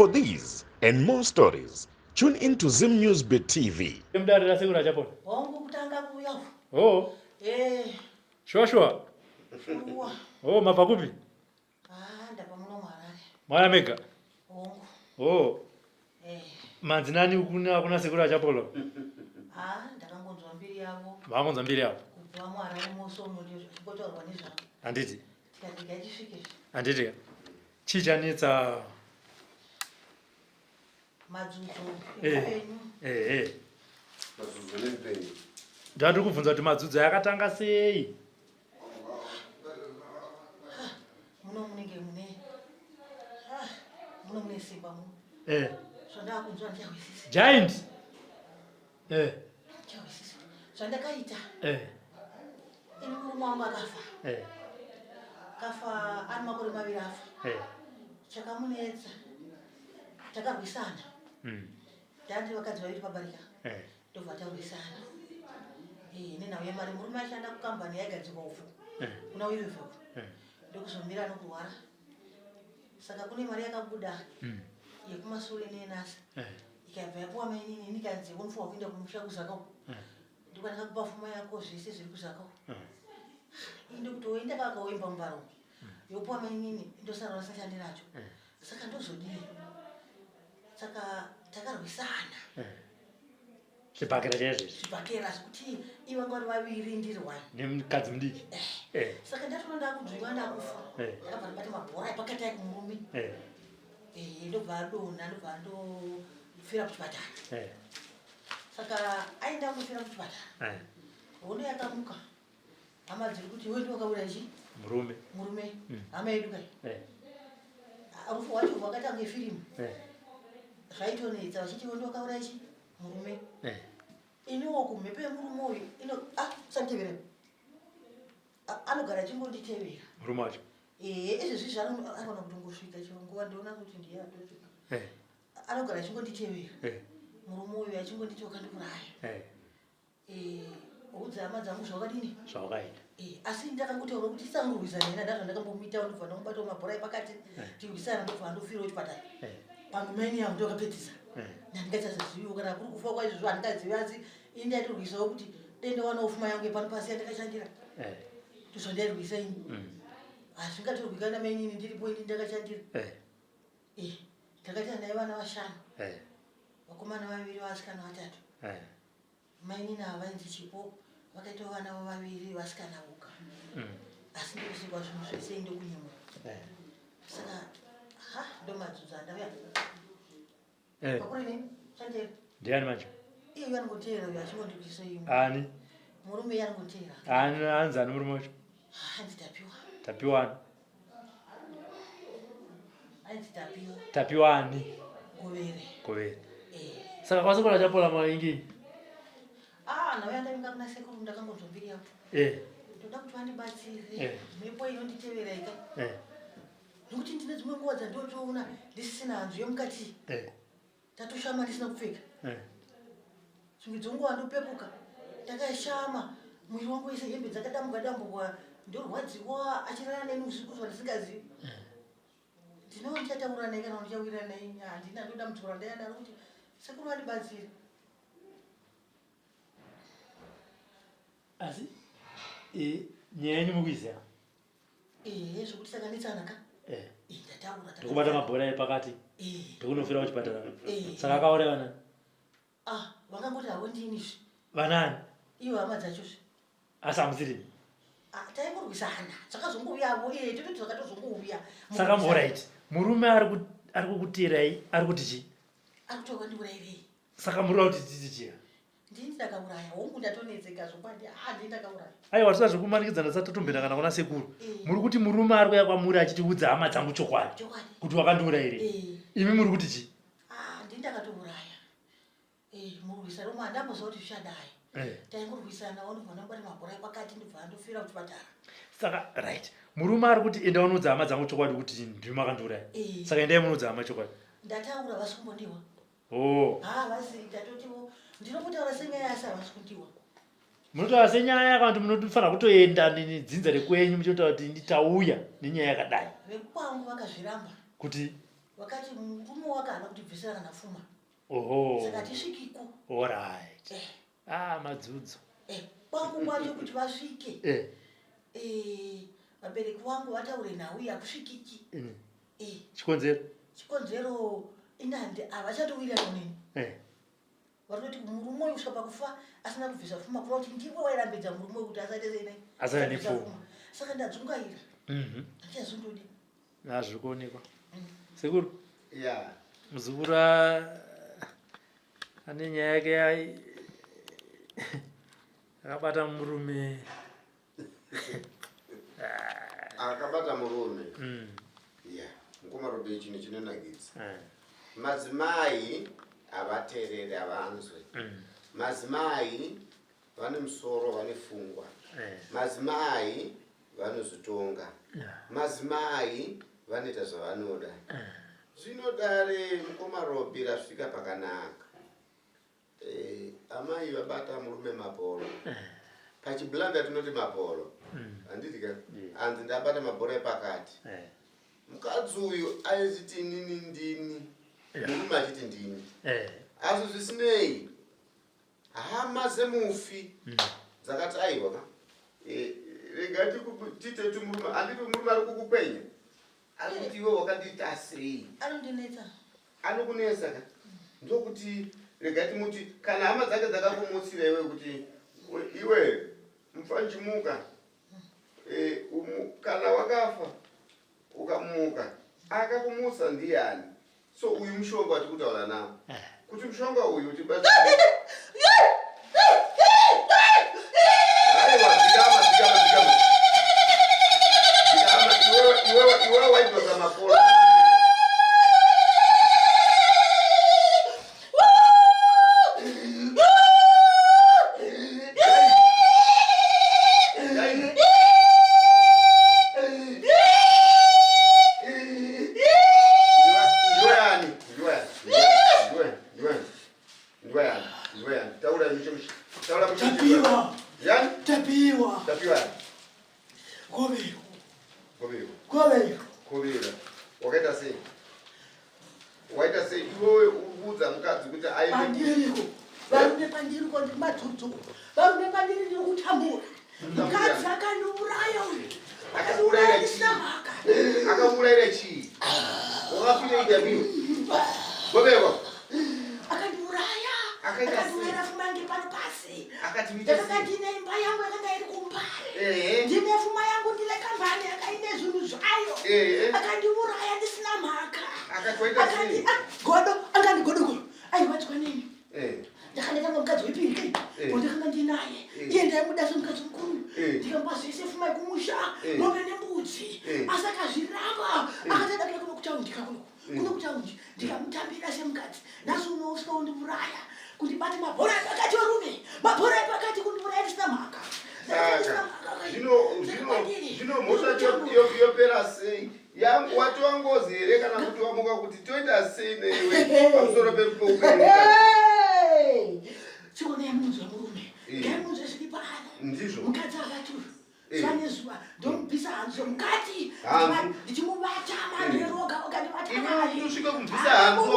For these and more stories, tune in to Zim News Bit TV. Mudare rasekuru achapona. Hongu kutanga kuuya uku. Oh. Eh. Shuwa shuwa. Shuwa. Oh, mabva kupi? Ah, ndabva muno muHarare. Mwana mega? Hongu. Oh. Eh. Manzi nani kuna kuna sekuru achapolo? Ah, ndakangonzwa mbiri yavo. Makangonzwa mbiri yavo. Kubva muHarare moso umo ndizvo zvichimbotaurwa nezvavo. Handiti. Tikati ngatisvike. Handiti. Chii chanetsa? Madzudzo Eh. eupenyu. Eh, eh. Madzudzo neupenyu. Ndati kubvunza kuti madzudzo yakatanga sei? Muno munenge mune ah, muno mune simba muno. Eh. Zvandakunzwa ndichahwisisa. Giant. Eh. Ndichahwisisa. Zvandakaita. Eh. Ini murume wangu akafa. Eh. Kafa ane makore maviri afa. Eh. Chakamunetsa. Takarwisana. Ndandiri vakadzi vaviri pabarika. Eh. Ndobva tarwisana. Eh, nenhau yemari murume aishanda kukambani yaigadzirwa upfu. Eh. Kuna Wilford. Eh. Ndokuzomira nokurwara. Saka kune mari yakabuda yekumasure neyenasa. Eh. Ikabva yapuwa mainini ini ikanzi unofanirwa kuenda kumusha kuZaka uko. Eh. Ndikwa ndakakupa fuma yako zvese zviri kuZaka uko. Eh. Ini ndokuti woenda kakaoimba mubaro umu. Yopuwa mainini ndosara vasingashandi nacho. Eh. Saka ndozodii? Saka takarwisana. Eh. Zvibhakera chaizvo izvi. Zvibhakera zvekuti ivo vanga vari vaviri ndiri one. Nemukadzi mudiki. Eh. Eh. Saka ndatoona ndakudzvinywa ndakufa. Eh. Ndakabva ndabata mabhora epakati ayi kumurume. Eh. Eh, ndobva adonha ndobva andofira kuchipatara. Eh. Saka aenda kundofira kuchipatara. Eh. Hondo yakamuka. Hama dziri kuti iwe ndiwe wakauraya chi? Murume. Murume. Hama yedu kai. Eh. Ah, Rufu rwacho rwakaita kunge firimu. Eh. Zvaitonetsa vachiti iwe ndiwe wakauraya chi? Murume. Eh. Iniwo kumhepo yemurume uyu ino ah usanditevere. Ah, anogara achingonditevera. Murume wacho. Eh, izvezvi zvano anogona kutongosvika chero nguva ndoona kuti ndiye atosvika. Eh. Anogara achingonditevera. Eh. Murume uyu achingonditi wakandiuraya. Eh. Eh, udza hama dzangu zvawakadini? Zvawakaita. Eh, asi ndakangotaura kuti tisangorwisana ina ndazvo ndakambomuita ndobva ndamubatawo mabhora epakati Eh. tirwisana ndobva ndofirawo chipatara. Eh. Pamwe yangu ndokapedzisa. Eh. Ndandingachazoziviwo kana kuri kufa kwaizvozvo handingazivi asi ini ndaitorwisawo kuti dai ndawanawo fuma yangu yepano pasi yandakashandira. Eh. Ndozvandairwisa ini. Hazvingatorwika namainini ndiripo ini ndakashandira. Eh. Eh, ndakaita naye vana vashanu. Eh. Vakomana vaviri vasikana vatatu. Eh. Mainini ava vainzi Chipo vakaitawo vana vo vaviri vasikana voga. Asi ndokusikwa zvinhu zvese ndokunyimwa. Eh. Saka ha ndomadzudza andauya. Eh. Pakuri nini? Chandera. Ndiani manje? Iye uyo anongoteera uyo achingondibvisa iyo. Ani? Murume iye anongoteera. Ani anzi ani murume wacho? Hanzi Tapiwa. Tapiwa ani? Hanzi Tapiwa. Tapiwa ani? Govere. Govere. Eh. Saka kwasekuru achapola maingi? Ah, ndauya ndavinga kuna sekuru ndakangonzwa mbiri yavo. Eh. Ndoda kuti vandibatsire. Eh. Mhepo inonditevera ika. Eh. Nokuti ndine dzimwe nguva dzandotoona ndisisina hanzu yemukati. Eh. Tatoshama ndisina kupfeka. Eh. Dzimwe dzenguva ndopepuka ndakashama mwiri wangu wese hembe dzakadambuka dambuka ndorwadziwa achirara neni usiku zvandisingazivi. Eh. Ndinova ndichataura naye kana ndichawirira naye handina ndoda mudzoro ndayadaro kuti sekuru vandibatsire. Asi eh, nyaya yenyu mukuiziva? Ehe, zvekuti takanetsana ka. Eh. Eh, ndataura. Ndokubata mabhora epakati. Eh. Ndokunofira kuchipatara. Eh. Saka akauraya vanani? Ah, vakangoti havo ndini zve. Vanani? Ivo hama dzacho zve. Asi hamusiri? Ah, taingorwisana. Zvakazongouyavo, eh, tototi zvakatozongouya. Saka alright. Murume ari ari kukuteerai, ari kuti chii? Ari kuti wakandiurairei. Saka muri kuti titi chii? Ndini ndakauraya. Hongu ndatonetseka zvokwadi. Ah, ndini ndakauraya. Aiwa tisina zvekumanikidzana tisati tatombenda kana kuna sekuru. Eh. Muri kuti murume ari kuuya kwamuri achiti udza hama dzangu chokwadi. Chokwadi. Kuti wakandiurairei. Eh. Imi muri kuti chii? Ah, ndini ndakatouraya. Eh, murwisa Roma handamboziva kuti zvichadai. Eh. Taingorwisana wanobva ndamubata mabhora epakati ndobva andofira kuchipatara. Saka right. Murume ari kuti enda unoudza hama dzangu chokwadi kuti ndimi makandiuraya. Eh. Saka endai munoudza hama chokwadi. Ndataura vasi kumbondiwa. Oh. Ha, vasi ndatotiwo ndinokutotaura senyaya asi havasi kundiwa. Munotaura senyaya kana kuti munofanira kutoenda nedzinza rekwenyu muchitotaura kuti nditauya nenyaya yakadai. Vekwangu vakazviramba. Kuti? Vakati murume wake haana kutibvisira kana fuma. Oho. Saka tisvikiko. Alright. Eh. Ah, madzudzo. Eh, kwangu kwacho kuti vasvike. Eh. Eh, vabereki vangu vataure nhau yakusvikiki. Eh. Chikonzero? Chikonzero inandi havachatowirirana neni. Eh. Vari kuti murume uyu kusvika pakufa asina kubvisa fuma kureva kuti ndiwe wairambidza murume uyu kuti asaite sei Asave nepfuma. Saka ndadzungaira. Handichazondodi. Ah, zviri kuonekwa. Sekuru. Yeah. Muzukuru ane nyaya yake akabata murume. Akabata murume. Yeah. Mukoma Robe chinhu chinonakidza. Madzimai havatereri havanzwe. Madzimai vane musoro vane fungwa. Madzimai vanozvitonga. Madzimai vanoita zvavanoda. Zvino dare mukoma Robi rasvika pakanaka. Amai vabata murume mabhoro. Pachiblanda tinoti mabhoro. Handiti ka? Hanzi ndabata mabhoro epakati. Mukadzi uyu aizviti inini ndini. Murume achiti ndini. Asi zvisinei hama dzemufi dzakati aiwa ka. Rega tiite kuti murume, handiti murume ari kukukwenya. Ari kuti iwe wakandiita sei? Anondinetsa. Anokunetsa ka? Ndokuti rega timuti kana hama dzake dzakakumutsira iwe kuti iwe mufanchimuka. Kana wakafa ukamuka akakumutsa ndiyani? So uyu mushonga watiri kutaura nawo. Kuti mushonga uyu utibatsire. Aiwa, dzikama, dzikama, dzikama. Dzikama, iwewe, iwewe, iwewe waidzosa mapolo. Tapiwa. Tapiwa. Tapiwa. Gobeko. Gobeko. Gobeko. Gobeko. Wakaita sei? Waita sei? Iwewe uri kuudza mukadzi kuti aende Pandiriko. Varume pandiri ko ndiri madzudzo. Varume pandiri ndiri kutambura. Mukadzi akandiuraya uyu. Akakuurayira chii? Ndisina mhaka. Akakuurayira chii? Wakafirei Tapiwa? Gobeko. Akandiuraya. Akaita sei? Akandiurayira fuma yangu pano pasi. Akati uite Ndakanga sei? ndine imba yangu yakanga iri kuMbare. Ehe. Ndine fuma yangu ndine kambani yakaine zvinhu zvayo. Ehe. Akandiuraya ndisina mhaka. Akati waita sei? Godo, angandi godo godo. Aiwadzwa nini? Eh. Ndakanga ndanga mukadzi wepiri kai. Eh. Wandakanga ndinaye. Eh. Iye ndaimuda semukadzi mukuru. Eh. Ndikamupa zvese fuma yekumusha, Eh. mombe nembudzi. Eh. Asi akazviramba. Eh. Akati adakira kuno kutaundi ka kuno. Eh. Kuno kutaundi. Ndikamutambira semukadzi. Nhasi unosvika undiuraya. Kundibata mabhora epakati varume. Mabhora epakati kundiuraya ndisina mhaka. Saka, zvino mhosva yopera sei? Yangu watova ngozi here kana kuti wamuka kuti toita sei newe pamusoro peupenyu? Chionai munzwa murume. Eh. Ngaimunzwe zviri pano. Ndizvo. Mukadzi akati Eh. zuva nezuva ndomubvisa hanzu mukati. Hanzu. Ndichimubata manheru oga oga ndibata Iwe naye. unosvika kubvisa hanzu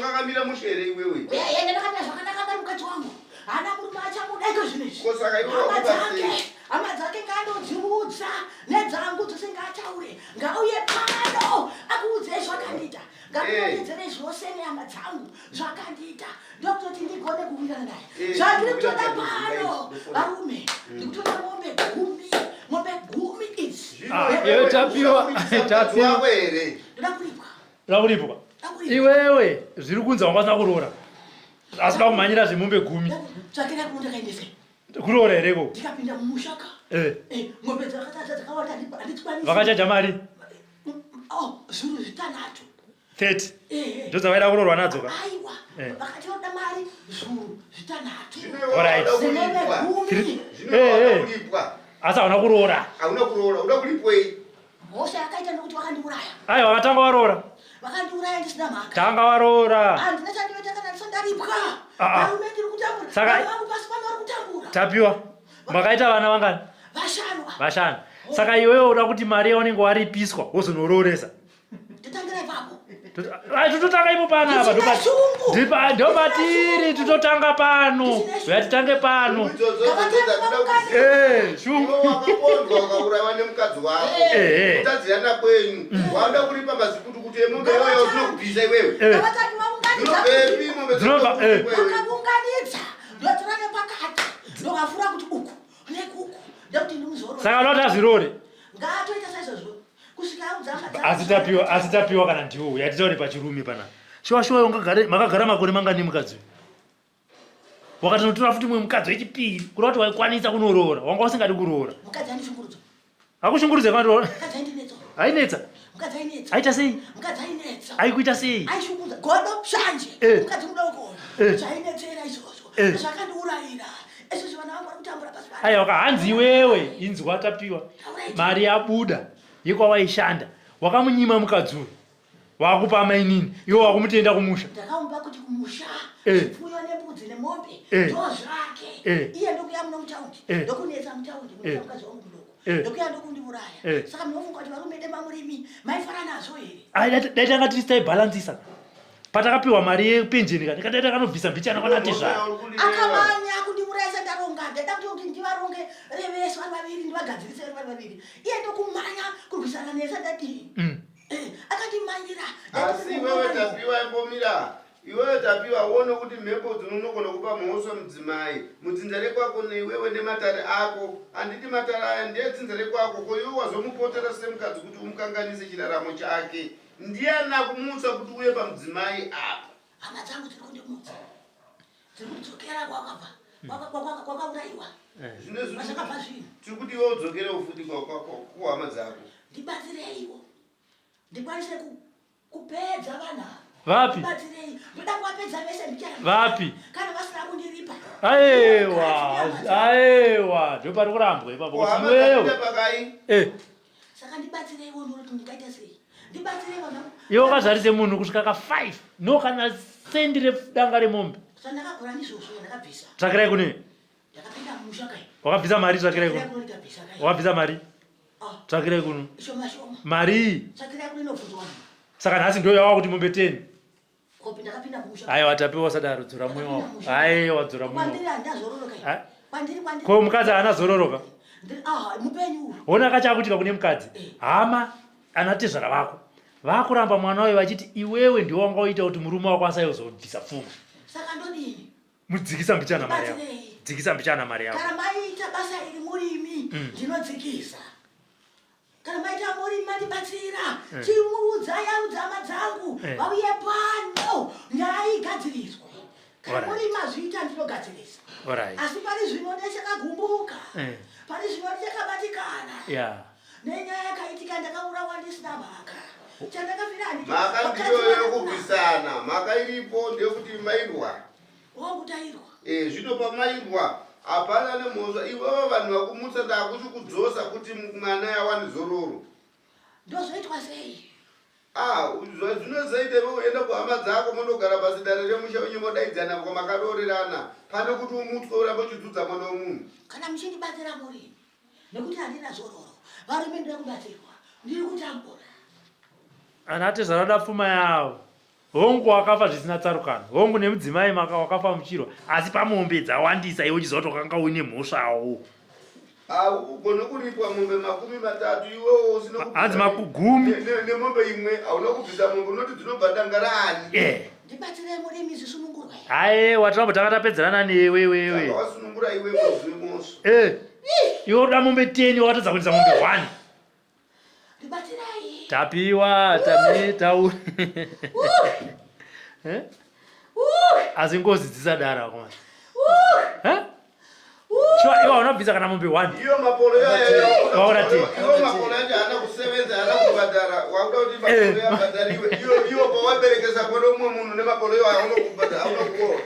wakakamira mushe here iwewe? Ende ndakaita zvakanaka ngari mukadzi wangu. Haana murume achamuda iko zvino izvi. Ko saka iwe Hama wamuka dzake, sei? hama dzake ngaandodziudza nedzangu dzose ngaataure. Ngauye pano akuudzei zvakandiita. Ngakurondedzere zvose nehama dzangu zvakandiita. Ndokutoti ndigone kuwirirana naye. Eh, Zvandiri kutoda kuwirirana pano, naye. varume, ndikutoda mombe gumi, mombe gumi idzi. Zvino Ah, iwewe iwe Tapiwa, unoda kuitisa mukadzi Tapiwa. wako here? Ndoda kuripwa. Ndoda kuripwa. Ndoda kuripwa. Iwewe zviri kunzi wanga usina kuroora. Asi uda kumhanyira zvemombe gumi. Tsvakira kuno ndakaendese. Kuroora here ikoko? Ndikapinda mumusha ka. Eh. Mombe dzakatadza dzakawanda handidzikwanisi. Vakachaja mari? Oh, zviuru zvitanhatu. 30. Eh. Ndodzavaida kuroorwa nadzo ka? Aiwa. Eh. Vakati vanoda mari zviuru zvitanhatu. Zvino iwe Alright. wauda Dzemombe kuripwa. gumi. Zvino Eh, wauda eh. kuripwa. Asi hauna kuroora. Hauna kuroora, uda kuripwei? Mhosva yakaita nekuti vakandiuraya. Aiwa, vakatanga waroora. Vakandiuraya ndisina mhaka. Tanga waroora. Handina chandinoita kana ndisati ndaripwa. Ah, ah. Varume ndiri kutambura. Saka Vana vangu pasi pano vari kutambura. Tapiwa, makaita vana vangani? Vashanu. Vashanu. Saka iwewe uda kuti mari yaunenge waripiswa wozonorooresa. Ndotangira ipapo. Tototanga ipo pano apa ndomatiri tototanga pano uya titange pano shungu wakapondwa ukaurayiwa nemukadzi wako kutadzirana kwenyu wauda kuripa mazikutukutu emombe iyoyo dzinokubvisa iwewe dzinobvepi mombe dzinobva ndotora nepakati ndovafura kuti uku nekuku ndekuti ndimuzorore saka unoda kuti azvirore ngaatoita saizvozvo kusvika audza hama asi tapiwa asi tapiwa kana ndiwo uya titaure pachirume pana shuwa shuwa ungagare makagara makore mangani mukadzi uyu wakatinotora futi mumwe mukadzi wechipiri kureva kuti waikwanisa kunoroora wanga usingadi kuroora mukadzi andishungurudza Akushungurudze kana Mukadzi aindinetsa. Ainetsa. Mukadzi ainetsa. Aita sei? Mukadzi ainetsa. Aikuita sei? Aishungurudza. Godo shanje. Eh. Mukadzi mudoko. Eh. Zvainetsera izvozvo. Eh. Zvakandiurayira. Izvozvo vana vangu vari kutambura pasi pano. Aiwa hanzi iwewe inzwa tapiwa. Mari yabuda yekwawaishanda. Wakamunyima mukadzi uyu. Wakupa amainini. Iwe wakumutenda kumusha. Ndakamupa kuti kumusha. Eh. Zvipfuyo nembudzi nemombe. Eh. Ndozvake. Eh. Iye ndokuya muno mutaundi. Eh. Ndokunetsa mutaundi. Eh. Kunetsa mukadzi wangu mudoko. Eh. Ndokuya ndokundiuraya. Eh. Saka munofunga kuti varume dema murimi maifara nazvo here? Ai dai tanga tiri taibhalansisa. Patakapiwa mari yepenjeni ka ndikadai takanobvisa mbichana kwana tezvara. Akamanya kundiurayisa ndaronga ndaida kuti kuti ndivaronge revese vari vaviri ndivagadzirise vari vaviri. Iye ndokumanya kurwisana nese ndadii. Mm. Eh, akandimanyira. Asi iwewe Tapiwa imbomira. Iwewe Tapiwa uone kuti mhepo dzinonogona kupa mhosva mudzimai mudzinza rekwako neiwewe nematare ako. Handiti matare aya ndeedzinza rekwako ko iwe wazomupotera semukadzi kuti umukanganise chiraramo chake. Ndiani akumutsa kuti uye pamudzimai apa? Hama dzangu dziri kundimutsa. Dziri kudzokera kwakabva. Kwakaurayiwa. Zvino izvi Kwazvakabva zvinhu. tiri kuti iwe udzokerewo futi kuhama dzako. Ndibatsireiwo. Ndikwanise kupedza vanhu ava. Vapi? Ndibatsirei. Ndoda kuvapedza vese ndichara. Vapi? Kana vasina kundiripa. Aiwa, aiwa, ndopari kurambwa ipapo kuti Kuhama iwewe. dzapinda pakai? Eh, Saka ndibatsireiwo ndinoti ndingaita sei? Ndibatsirei vanhu. iwe wakazvarise munhu kusvika ka 5 no kana sendi redanga remombe. Zvandakagura ndizvozvo ndakabvisa. Tsvakirai kune. Ndakapinda mumusha kai. Wakabvisa mari tsvakirai Tsvakirai kuno. kuno ndikabvisa kai. Wakabvisa mari Ah, tsvakirai kuno. shoma shoma. Mari. Tsvakirai kuno inobvunzwa vanhu. Saka nhasi ndiyo yava kuti mombe 10. Kopi ndakapinda mumusha. Aiwa tapiwa usadaro dzora moyo wako. Aiwa dzora moyo. Kwandiri handazororoka. Ah. Kwandiri kwandiri. Ko mukadzi haana zororoka. Ndiri ah mupenyu uyu. Hona kachakutika kune mukadzi. Hama ana tezvara vako vakuramba mwana wayo vachiti iwewe ndiwe wanga uita kuti murume wako asayozobvisa pfuma. Saka ndodini? Mudzikisa mbichana mari yako. Ndibatsirei. Dzikisa mbichana mari yako. Kana maita basa iri murimi ndinodzikisa. Kana maita murimi mandibatsira. Chimuudzai audza hama dzangu Eh. vauye pano nyaya igadziriswe. Kana Alright. murimi azviita ndinogadzirisa. Alright. Asi pari zvino ndechakagumbuka. Eh. Pari zvino ndichakabatikana. Yeah. Nenyaya yakaitika ndakaurawa ndisina mhaka. Chandakafira handiti. Mhaka ndiyo yekurwisana. Mhaka iripo ndeyekuti mairwa. Wangu tairwa. Eh, zvino pamairwa hapana nemhosva iwewe vanhu vakumutsa ndakuti kudzosa kuti mwana yawane zororo. Ndozoitwa sei? Ah, zvinozoita iwe uenda kuhama dzako mondogara pasi dare remusha wenyu modaidzana kwamakaroorerana pane kuti umutswe urambe uchidzudza mwana wemunhu. Kana muchindibatsira muri nekuti handina zororo. Varume ndinoda kubatsirwa. Ndiri kutambura. Ana tezvara da pfuma yavo. Hongu wakafa zvisina tsarukano. Hongu nemudzimai maka wakafa muchirwa. Asi pamombe dzawandisa iwe uchiziva kuti wakanga uine mhosvawo. Haugone kuripwa mombe 30 iwewo usina kubvisa Hanzi makugumi. nemombe imwe hauna kubvisa mombe unoti dzinobva danga raani. Eh. Ndibatsirei murimi zvisunungurwe. Aiwa tirambo tanga tapedzerana newe wewe. Saka wasunungura iwe muzi wemhosva. Eh. Iwe unoda mombe 10 wakatadza kuendesa mombe 1. Ndibatsirai. Tapiwa tame tauri. Eh? Asi ngozi dzisadaro akomana. Eh? Shuwa iwe unobvisa kana mombe 1. Iyo mapolo Waona ti. Iyo mapolo yacho haana kusevenza haana kubhadhara. Wakuda kuti mapolo yabhadhariwe. Iyo iyo pawaberekesa mwana umwe munhu nemapolo iwayo hauna kubhadhara hauna kurohwa.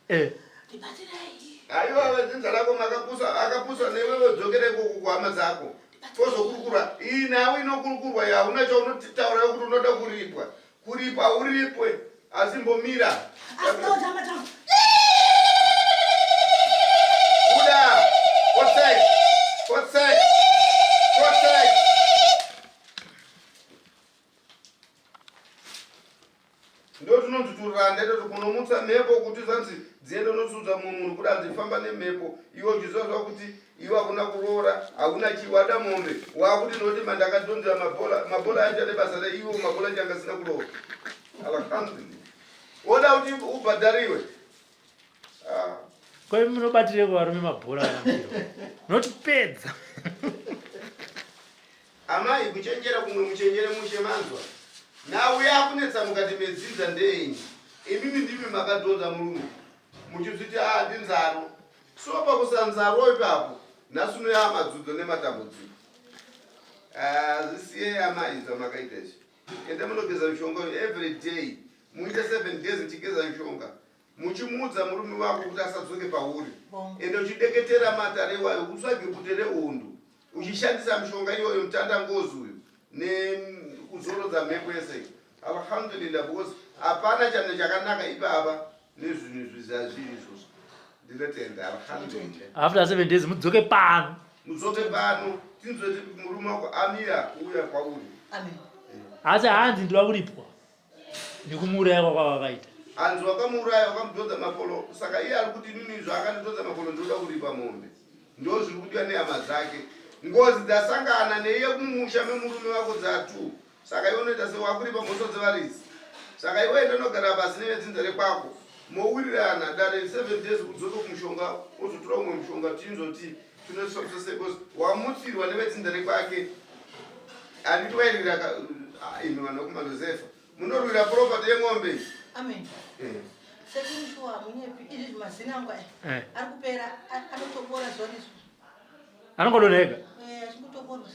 Eh. Ndibatsirai. Aiwa vedzinza rako makapusa akapusa newe wodzokera ikoko kuhama dzako. Tozokurukura iyi nhau inokurukurwa iyi hauna chaunotaura kuti unoda kuripwa. Kuripa uripwe asi mbomira. Asi ndaudza hama dzangu. Buda! Outside! Outside! Outside! Munomutsa mhepo kuti zvanzi dziende unosudza mumwe munhu kuda hanzi famba nemhepo. Iwe uchiziva zva kuti iwe hakuna kuroora, hakuna chii, wada mombe. Wakuti noti mandakadhonzera mabhola, mabhola acho ane basa rei iwo mabhola acho anga asina kuroora. Alhamdulillah. Woda kuti ubhadhariwe. Ah. Ko imi munobatireko varume mabhora kana mupira? Munotipedza. Amai kuchenjera kumwe muchenjere mushe manzwa. Nhau yakunetsa mukati medzinza ndeyenyi? Imimi ndimi makadhonza murume muchizviti ah ndinzaro. So pakusanzarwo ipapo nhasi uno yamadzudzo nematambudziko. Ah zvisiyei amai zvamakaita izvi. Enda munogeza mishonga uyu every day. Muite 7 days muchigeza mishonga. Muchimuudza murume wako kuti asadzoke pauri. Ende uchideketera matare iwayo utsvage bute rehondo. Uchishandisa mishonga iyoyo mutanda ngozi uyu nekuzorodza mhepo yese. Alhamdulillah because hapana chanhu chakanaka ipapa nezvinhu izvi zvazviri izvozvo. Ndinotenda alhamdulillah. After 7 days mudzoke pano. Mudzoke pano tinzwe kuti murume wako amira kuuya kwauri. Amen. Asi hanzi ndoda kuripwa nekumuuraya kwakwavakaita. Hanzi wakamuuraya wakamudhodza mapolo saka iye ari kuti inini zvaakandidhodza mapolo ndinoda kuripa mombe. Ndozviri kudiwa nehama dzake. Ngozi dzasangana neiye kumusha memurume wako dzatu. Saka iwe unoita sewakuripa mhosva dzevaridzi. Saka iwe enda unogara pasi nevedzinza rekwako mowirirana dare 7 days udzoke kumushonga wozotora umwe mushonga tinzoti tinoiswa sei because wamutsirwa nevedzinza rekwake handiti wairwira ah, imi vanhu vekumajosefa munorwira property yemombe iyi. Amen. Eh. Sekuru shuwa hamunyepi izvi mazina angu aya Eh. ari kupera anotopora zuva nezuva. Anongodonha ega. Eh, achingotoporwa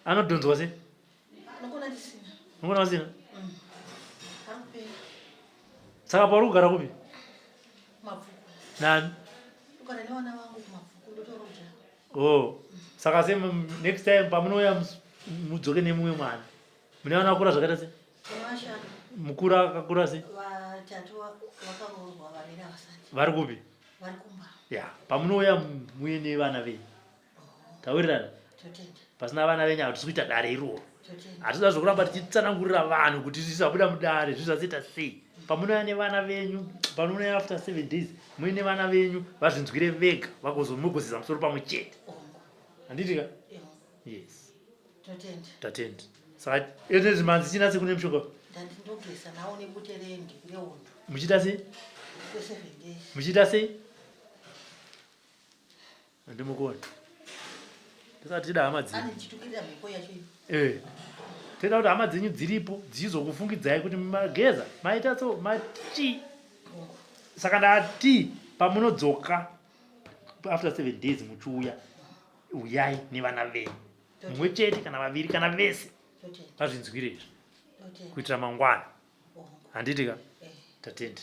Anodhonzwa sei? Anokona ndisina. Unokona usina? Mm. Ari kupera. Saka pauri kugara kupi? Mabvuku. Nani? Kugara nevana vangu kumabvuku ndotoroja. Oh. Saka se next time pamunouya mudzoke nemumwe mwana. Mune vana vakura zvakaita sei? Vashanu. Mukuru akakura sei? Vatatu vakaroorwa vaviri havasati. Vari kupi? Vari kumba. Ya, pamunouya muye nevana venyu. Tawirirana? Totenda. Pasina vana venyu hatisi kuita dare iroro. Totenda. Hatisi zvokuramba tichitsanangurira vanhu kuti zvisabuda mudare zvisazoita sei. Pamunouya nevana venyu, pamunouya after 7 days, muine nevana venyu vazvinzwire vega vagozomugozeza musoro pamwe chete. Handiti ka? Yes. Totenda. Tatenda. Saka ezvezvi manzi china sekune mushonga. Ndati ndogeza nawo nebute rendi rehondo. Muchiita sei? Kwe 7 days. Muchiita sei? Handimukoni. Tisati tida hama dzenyu. Anichitukirira mhepo yacho iyo. Eh. Toda kuti hama dzenyu dziripo dzichizokufungidzai kuti mageza maita so machi. Saka ndati pamunodzoka after 7 days muchiuya uyai nevana venyu mumwe chete kana vaviri kana vese vazvinzwire izvi kuitira mangwana handiti ka eh. tatenda.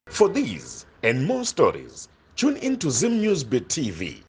For these and more stories, tune in to Zim News Bit TV.